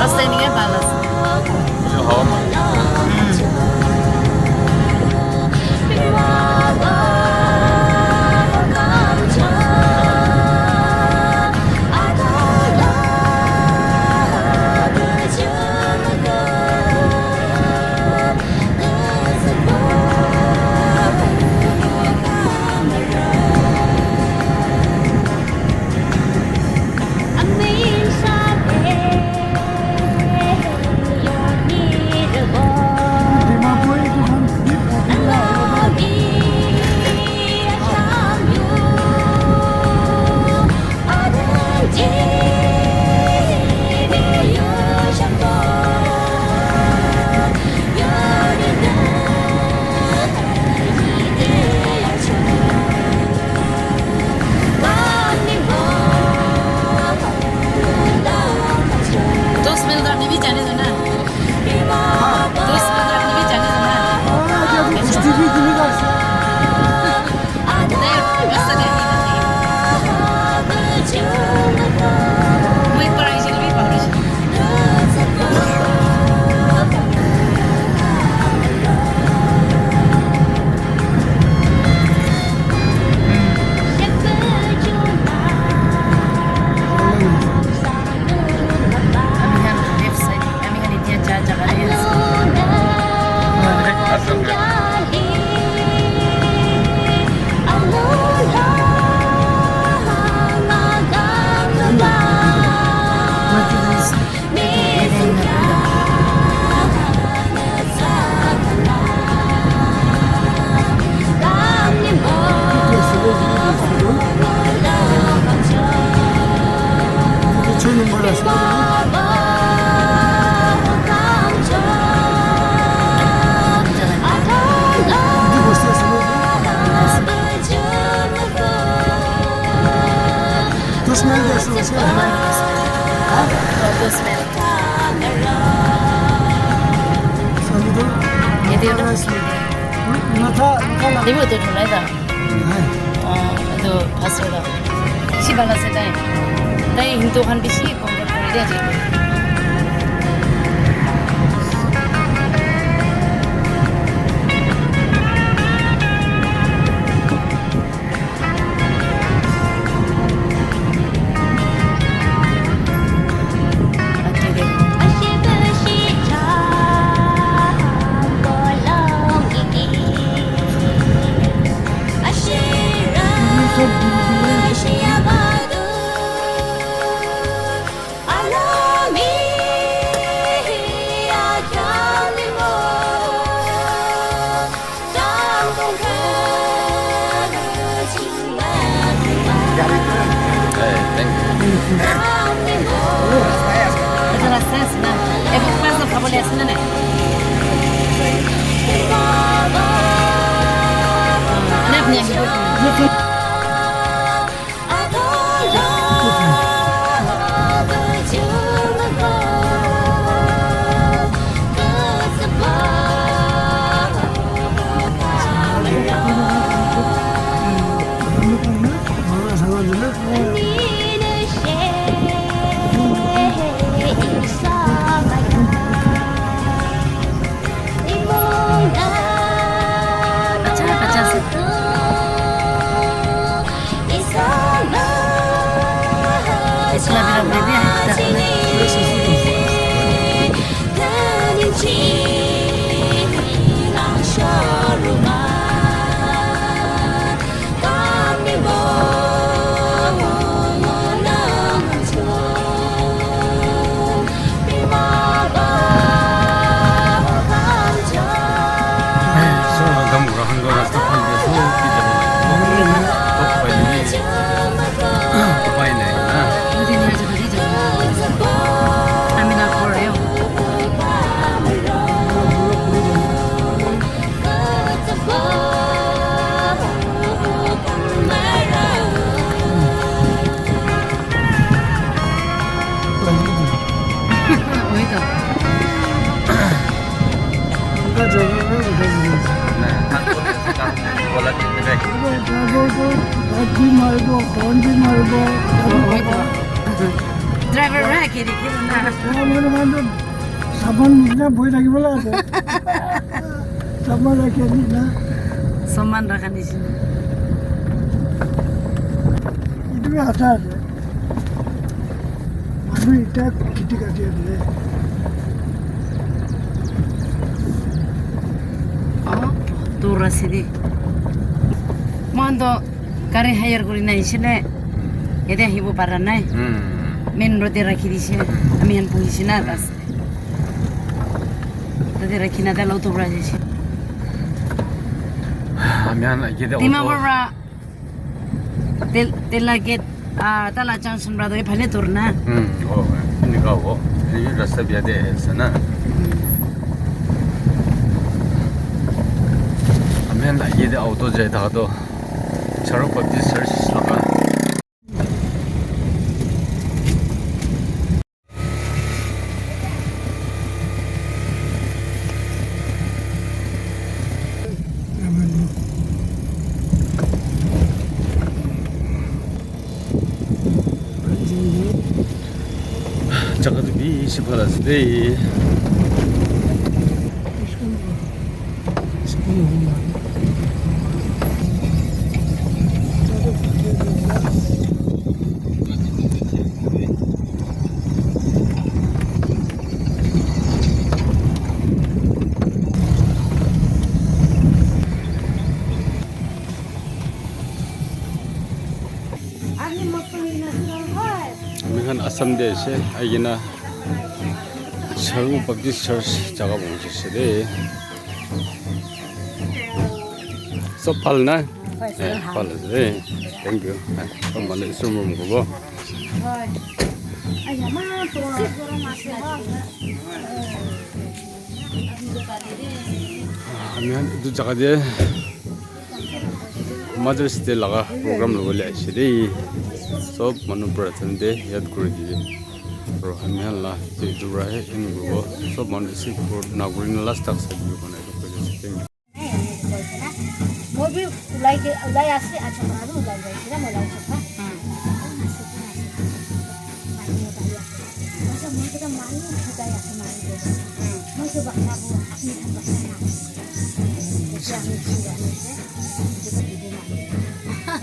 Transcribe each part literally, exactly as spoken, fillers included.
Rasta enika bhal ase. Etu hawa mari. Dos mil da ni bi jane jana. Dos mil da ni bi jane jana. Ami khan left side, ami khan etia ja jaga te ase. Etu smell tu ase, ase. Ha? Etu smell. Etu tu? Etu tu dhulai ta. Oh, etu pastor ta. Bishi bhal ase tai. Tai Hindu khan bishi convert kuri dia ase. Etu rasta ase na. Etu rasta khabole ase na nai? Alap ni ahibo. Driver para ke dikhi na. Oh, manu, manu, saman nishina bohi thakibo la ase. Saman rakha nishina. Saman rakha nishina. Itu bi asa ase. Manu ita kheti kati ase. Oh, dur ase de. Mohan to gari hire kuri na ahishe ne. Yate ahibo para nai. Hmm. Main road te rakhi dishe. Ami khan buhishe na, bas. Tate rakhi na, tai la auto para jaise. Ami khan age te Dimapur auto para Tel-, Tela gate, ah, Tala junction para toh ephale dur na. Hmm, oh, enika hobo. Etu rasta bi yate ase na. Ami khan age te auto jai thaka toh Charuk Baptist Church laga. Jaga tu bishi bhal ase de. Ami khan Assam te ase, ahi kena Charuk Baptist Church jaga pahunchi ase de. Sob bhal na? Hoi, sob bhal. Eh, bhal ase de. Thank you. Eh, sob manu Isor morom kuribo. Hoi. Aya, ma, to gorom ase, hoi. Ami khan etu jaga te Mother's Day laga program lobole aise de. Sob manu prathan te yad kuri dibi. Aru ami khan la etu, etu para he end kuribo. Sob manu receive kuri na kuri na last tak sai dibi koina etu koi ase. Thank you. Moi bi ulai ke, ulai ase, acha para bi ulai jaise na, moi la chakka.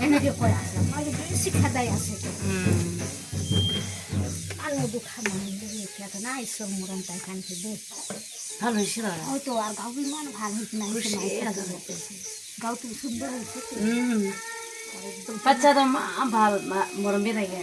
Eneke koi ase, moi bi bishi khadai ase. Aro etu khan manu khan etia tu nai, Isor morom tai khan ke de. Bhal hoise na? Oi to, aru gao bi iman bhal hoise na, khushi ekdom. Gao tu sundor hoise. Hmm. Bacha to ma bhal, ma morom bi thake.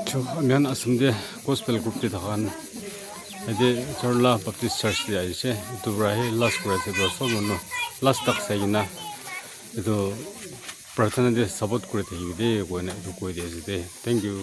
Cho, ami khan Assam te gospel group te thaka khan, yate Charla Baptist Church te ahi ase. Etu para he last kuri ase, to sob manu last tak sai kena etu prarthana te support kuri thakibi de koina etu koi di ase de. Thank you.